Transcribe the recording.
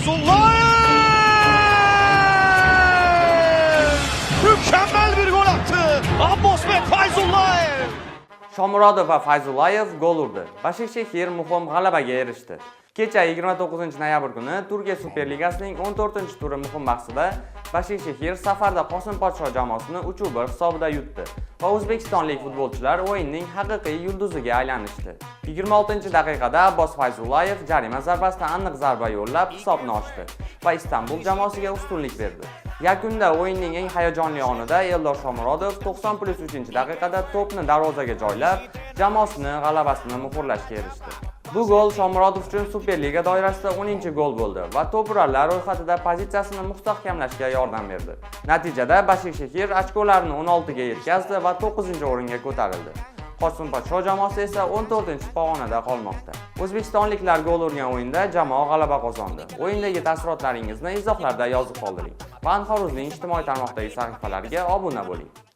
Fayzullayev! Mükemmel bir gol attı. Abbosbek Fayzullayev. Shomurodov va Fayzullayev gol urdi. Bashakshehir muhim g'alabaga erishdi. Kecha 29-noyabr kuni Turkiya Superligasining 14-turi muhim bahsida Bashakshehir safarda Qosimparsho jamoasini 3-1 hisobida yutdi va o'zbekistonlik futbolchilar o'yinning haqiqiy yulduziga aylanishdi. 26-daqiqada Abbos Fayzullayev jarima zarbasidan aniq zarba yo'llab hisobni ochdi va Istanbul jamoasiga ustunlik berdi. Yakunda o'yinning eng hayajonli onida Eldor Shomurodov 90+3-daqiqada to'pni darvozaga joylab, jamoasini g'alabasini muhrlashga erishdi. Bu gol Shomurodov uchun Superliga doirasida 10-gol bo'ldi va to'p urarlar ro'yxatida pozitsiyasini mustahkamlashga yordam berdi. Natijada Bashakshehir ochkolarini 16 ga yetkazdi va 9-o'ringa ko'tarildi. Qosimparsho jamoasi esa 14-pog'onada qolmoqda. O'zbekistonliklar gol urgan o'yinda jamoa g'alaba qozondi. O'yindagi taassurotlaringizni izohlarda yozib qoldiring. Va Anhor.uzning ijtimoiy tarmoqdagi sahifalariga obuna bo'ling.